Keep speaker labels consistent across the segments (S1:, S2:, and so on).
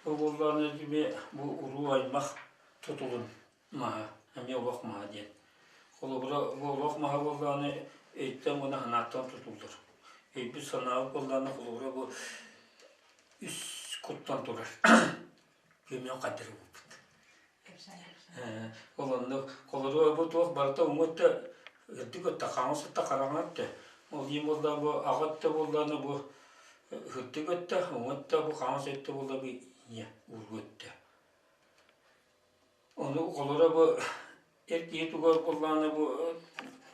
S1: Бу буоллаҕына эмиэ бу уруу аймах тутулун маһа, эмиэ олох маһа диэн. Холобура, бу олох маһа буоллаҕына өйтөн уонна санааттан тутуллар. Өйбүт-санаабыт буоллаҕына холобура бу үс куттан турар. Күөмүөн хайдары буолбут. Ол оннук холоруо бу туох барыта уҥа өттө үрдүк өттө, хаҥас өттө, хараҥа өттө. Ол иһин буоллаҕа бу аҕа өттө буоллаҕына бу үрдүк өттө, уҥа өттө бу хаҥас өттө буолла бу ийэ уруу өттө. Ону холоро бу эр киһи туга буоллаҕына бу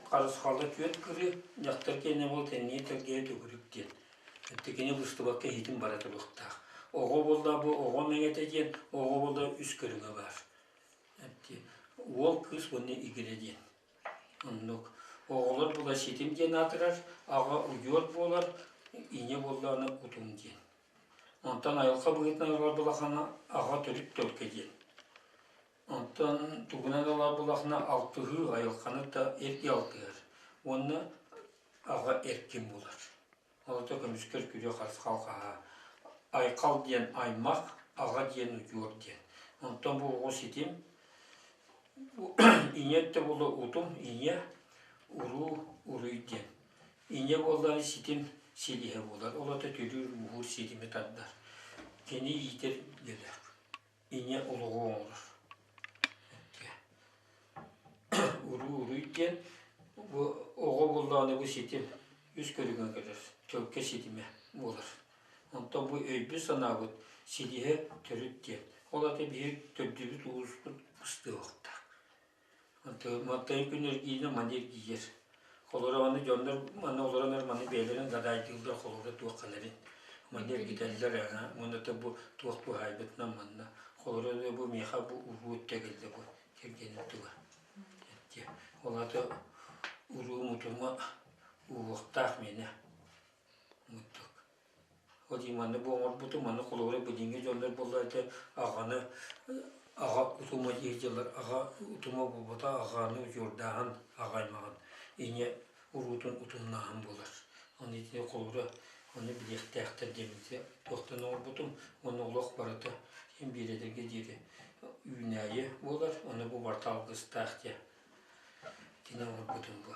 S1: харысхала түөрт кырыы, дьахтар киэнэ буол тэнниэ тэлгэһэ төгүрүк диэн. Кини быстыбакка иһитин бара туруохтаах. Оҕо буолла бу оҕо мэҥэтэ диэн оҕо буолла үс көрүҥэ баар. Уол, кыыс уонна игирэ диэн. Оннук. Оҕолор була ситим диэн аатырар, аҕа удьуор буолар, ийэ буоллаҕына утум диэн. Онтон айылҕа быһыытынан ылар булахана аҕа төрүт төлкө диэн. Онтон тугунан ылар булахына алтыһыы айылҕаны да эрги алтыһар уонна аҕа эркин булар. Ол көмүскэл күрүө харысхал хаһаа. Айхал диэн аймах, аҕа диэн удьуор диэн. Онтон бу оҕо ситим ийэ өттө буолла утум, ийэ, уруу, уруй диэн. Ийэ буоллаҕына ситим силиһэ буолар. Ол ата төрүүр-ууһуур ситими тардар. Кини иитэр үлэлээх. Ийэ олоҕу оҥорор. Уруу-уруй диэн бу оҕо буоллаҕына бу ситим үс көрүҥэ кэлэр, төлкө ситимэ буолар. Онтон бу өйбүт-санаабыт силиһэ төрүт диэн. Ол аата биһиги төрдүбүт ууспут быстыахтаах. Мантан күн эргииринэ маны эргийэр. Холоро маны дьоннор маны олорон эрэ маны бэйэлэрин гадаайдыыллар холоро туох гынарын маны эргитэллэр ээ уонна да бу туох туһаайбытынан манна холоро бу миэхэ бу уруу өттө кэллэ бу кэргэним туга ол аата уруу мутума ууһуохтаах миэнэ муттук Ол иһин манна бу оҥорбутум, маны холобура билиҥҥи дьоннор буолла этэ аҕаны аҕа утума диир дьыллар аҕа утума буолбата аҕаны удьуордааһын аҕа аймаҕын ийэ уруутун утумнааһын буолар. Ону итини холобура ону билиэхтээхтэр диэммитэ туохтан оҥорбутум уонна олох барыта син биэрэтэргэ диэри үүнээйи буолар, ону бу барыта алгыстаах диye итини оҥорбутум бу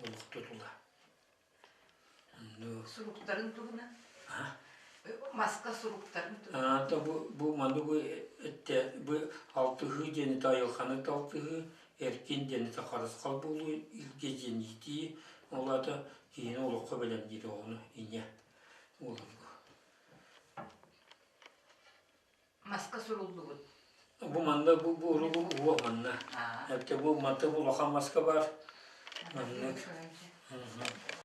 S1: олох тутула.
S2: Суруктарын туһунан? Маска суруктарын туһунан?
S1: Бу бу маны бу эттэ бу алтыһыы диэни айылҕаны алтыһыы, эркин диэни харысхал буолуу, илгэ диэн иитии, ол аата киһини олоххо бэлэмниир оҕону ийэ буолар бу.
S2: Маска суруллубут.
S1: Бу манна бу бу бу уох манна. Эптэ бу манта бу улахан маска бар. Маннык.